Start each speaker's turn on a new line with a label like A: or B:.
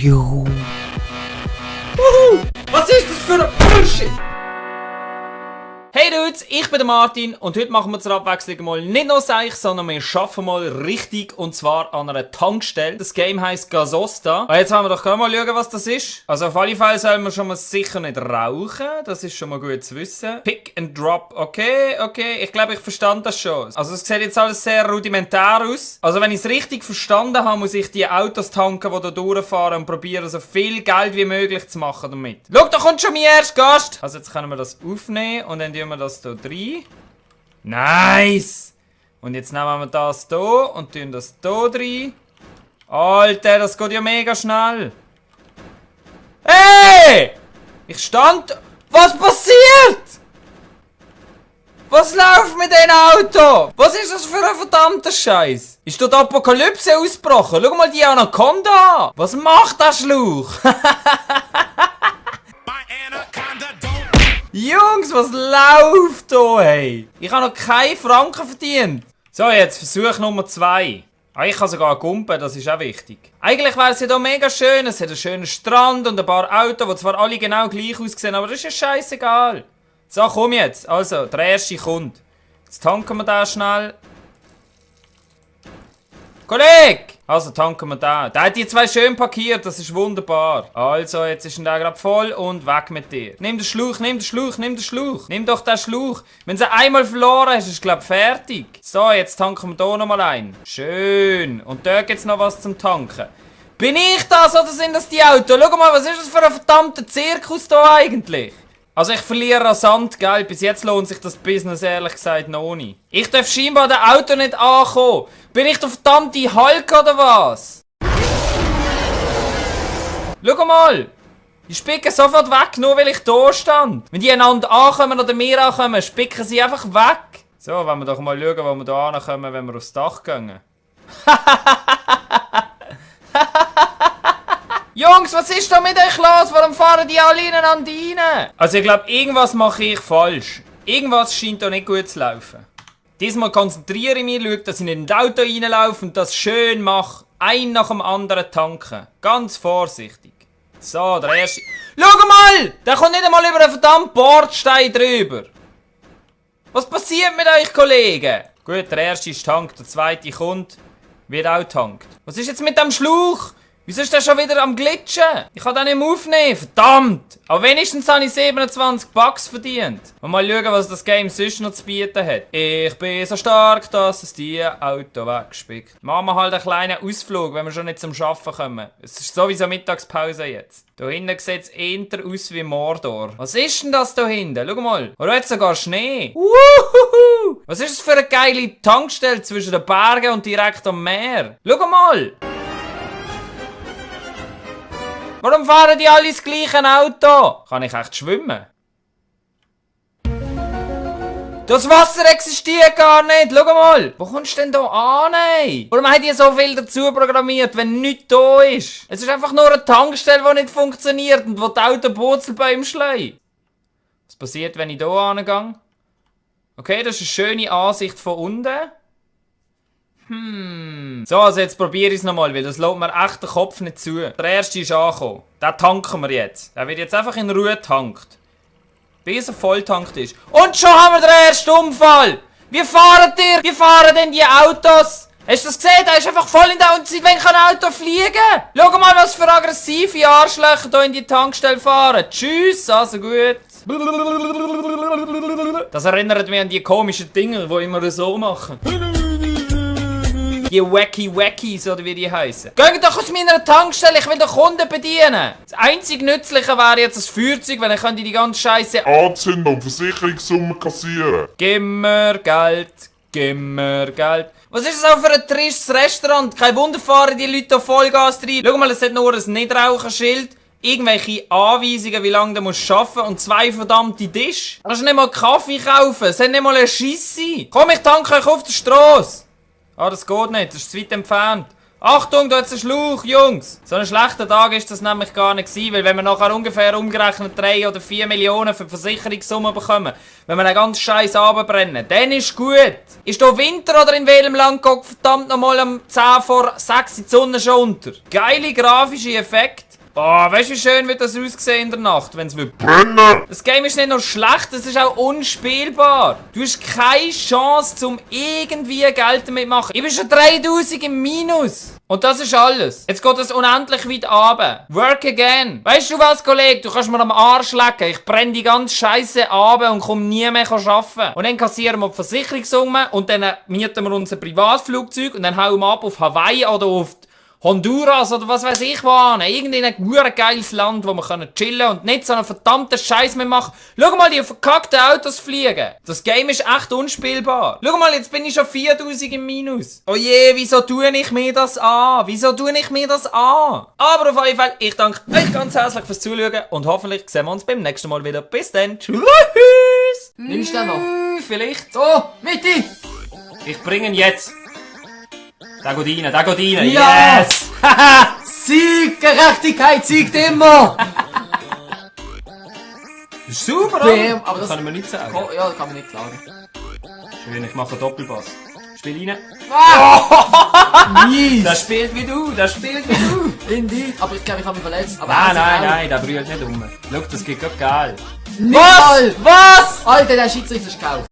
A: Juhu.
B: Was ist das für ein Bullshit? Hey Dudes, ich bin der Martin und heute machen wir zur Abwechslung mal nicht nur Seich, sondern wir schaffen mal richtig und zwar an einer Tankstelle. Das Game heisst Gasosta. Und jetzt wollen wir doch mal schauen, was das ist. Also auf alle Fälle sollen wir schon mal sicher nicht rauchen, das ist schon mal gut zu wissen. Pick and Drop, okay, ich glaube ich verstand das schon. Also es sieht jetzt alles sehr rudimentär aus. Also wenn ich es richtig verstanden habe, muss ich die Autos tanken, die da durchfahren und probieren so viel Geld wie möglich zu machen damit. Schau, da kommt schon mein erster Gast! Also jetzt können wir das aufnehmen und dann tun wir das hier rein. Nice! Und jetzt nehmen wir das hier und tun das hier rein. Alter, das geht ja mega schnell. Hey! Ich stand... Was passiert? Was läuft mit dem Auto? Was ist das für ein verdammter Scheiß? Ist dort Apokalypse ausgebrochen? Schau mal die Anaconda an. Was macht der Schlauch? Jungs, was läuft da, hey? Ich habe noch keinen Franken verdient. So, jetzt Versuch Nummer 2. Ah, ich kann sogar gumpen, das ist auch wichtig. Eigentlich wäre es ja hier mega schön. Es hat einen schönen Strand und ein paar Autos, die zwar alle genau gleich aussehen, aber das ist ja scheißegal. So, komm jetzt. Also, der erste kommt. Jetzt tanken wir den schnell. Kollege! Also, tanken wir den. Der hat die zwei schön parkiert, das ist wunderbar. Also, jetzt ist der gerade voll und weg mit dir. Nimm den Schlauch, nimm den Schlauch, nimm den Schlauch. Nimm doch den Schlauch. Wenn du einmal verloren hast, ist es, glaube ich, fertig. So, jetzt tanken wir hier nochmal ein. Schön. Und dort gibt es noch was zum Tanken. Bin ich das oder sind das die Autos? Schau mal, was ist das für ein verdammter Zirkus hier eigentlich? Also ich verliere rasant Geld. Bis jetzt lohnt sich das Business ehrlich gesagt noch nicht. Ich darf scheinbar das Auto nicht ankommen. Bin ich der verdammte Hulk oder was? Schau mal. Die spicken sofort weg, nur weil ich da stand. Wenn die einander ankommen oder mir ankommen, spicken sie einfach weg. So, wollen wir doch mal schauen, wo wir da ankommen, wenn wir aufs Dach gehen. Jungs, was ist da mit euch los? Warum fahren die alle ineinander rein? Also ich glaube, irgendwas mache ich falsch. Irgendwas scheint da nicht gut zu laufen. Diesmal konzentriere ich mich, schaue, dass ich nicht in das Auto reinlaufe und das schön mache. Ein nach dem anderen tanken. Ganz vorsichtig. So, der erste... Schau mal! Der kommt nicht einmal über einen verdammten Bordstein drüber. Was passiert mit euch, Kollegen? Gut, der erste ist tankt, der zweite kommt, wird auch tankt. Was ist jetzt mit dem Schlauch? Wieso ist der schon wieder am Glitschen? Ich kann den nicht mehr aufnehmen, verdammt! Aber wenigstens habe ich 27 Bucks verdient. Mal schauen, was das Game sonst noch zu bieten hat. Ich bin so stark, dass es die Auto wegspickt. Machen wir halt einen kleinen Ausflug, wenn wir schon nicht zum Arbeiten kommen. Es ist sowieso Mittagspause jetzt. Da hinten sieht es eher aus wie Mordor. Was ist denn das da hinten? Schau mal. Oder jetzt sogar Schnee. Wuhuhu! Was ist das für eine geile Tankstelle zwischen den Bergen und direkt am Meer? Schau mal! Warum fahren die alle das gleiche Auto? Kann ich echt schwimmen? Das Wasser existiert gar nicht. Schau mal. Wo kommst du denn da an? Ey? Warum haben die so viel dazu programmiert, wenn nichts da ist? Es ist einfach nur eine Tankstelle, die nicht funktioniert und wo die Autos Purzelbäume schleien. Was passiert, wenn ich hier angehe? Okay, das ist eine schöne Ansicht von unten. So, also jetzt probiere ich es nochmal, weil das lässt mir echt den Kopf nicht zu. Der erste ist angekommen. Den tanken wir jetzt. Der wird jetzt einfach in Ruhe getankt. Bis er volltankt ist. Und schon haben wir den ersten Unfall! Wie fahren ihr? Wie fahren denn die Autos? Hast du das gesehen? Der ist einfach voll in der... Und seit wann kann ein Auto fliegen? Schau mal, was für aggressive Arschlöcher hier in die Tankstelle fahren. Tschüss, also gut. Das erinnert mich an die komischen Dinger, die immer so machen. Die Wacky-Wackies, oder wie die heißen. Geht doch aus meiner Tankstelle, ich will den Kunden bedienen. Das einzig Nützliche wäre jetzt das Feuerzeug, wenn ich die ganze Scheiße
C: anzünden und Versicherungssumme kassieren.
B: Gib mir Geld, gib mir Geld. Was ist das auch für ein tristes Restaurant? Kein Wunder fahren die Leute da Vollgas rein. Schau mal, es hat nur ein Nichtraucherschild. Irgendwelche Anweisungen, wie lange du musst arbeiten und 2 verdammte Tische. Du kannst nicht mal Kaffee kaufen, es hat nicht mal eine Scheisse. Komm, ich tanke euch auf der Strasse. Ah, das geht nicht, das ist zu weit entfernt. Achtung, da ist ein Schlauch, Jungs! So ein schlechter Tag ist das nämlich gar nicht gewesen, weil wenn wir nachher ungefähr umgerechnet 3 oder 4 Millionen für die Versicherungssumme bekommen, wenn wir den ganzen Scheiß runterbrennen, dann ist gut. Ist da Winter oder in welchem Land geht verdammt nochmal um 10 vor 6 die Sonne schon unter? Geile grafische Effekte. Oh, weißt du, wie schön wird das aussehen in der Nacht, wenn es wirklich...
C: Brennen!
B: Das Game ist nicht nur schlecht, es ist auch unspielbar. Du hast keine Chance, um irgendwie Geld damit zu machen. Ich bin schon 3000 im Minus. Und das ist alles. Jetzt geht es unendlich weit runter. Work again. Weißt du was, Kollege? Du kannst mir am Arsch lecken. Ich brenne die ganze Scheiße runter und komme nie mehr arbeiten. Und dann kassieren wir die Versicherungssumme und dann mieten wir unser Privatflugzeug und dann hauen wir ab auf Hawaii oder auf Honduras oder was weiß ich wo an. Irgendein geiles Land, wo wir chillen können und nicht so einen verdammten Scheiß mehr machen. Schau mal, die verkackten Autos fliegen. Das Game ist echt unspielbar. Schau mal, jetzt bin ich schon 4000 im Minus. Oh je, wieso tue ich mir das an? Wieso tue ich mir das an? Aber auf jeden Fall, ich danke euch ganz herzlich fürs Zuschauen und hoffentlich sehen wir uns beim nächsten Mal wieder. Bis dann. Tschüss.
A: Nimmst du den noch?
B: Vielleicht.
A: So, Mitte!
B: Ich bringe ihn jetzt. Da geht rein,
A: Ja!
B: Yes!
A: Sieg! Gerechtigkeit siegt immer!
B: Das ist super,
A: Bam,
B: oder?
A: aber
B: Das
A: das-
B: kann ich mir nicht sagen.
A: Oh, ja, das kann man nicht klagen.
B: Schön, ich mache einen Doppelpass. Spiel rein.
A: Mies!
B: Der spielt wie du, der spielt wie du.
A: Indeed. Aber ich glaube, ich habe mich verletzt. Aber
B: Nein, der brüllt nicht um. Schau, das geht grad geil.
A: Was?
B: Was?
A: Alter, der Schiedsrichter ist gekauft.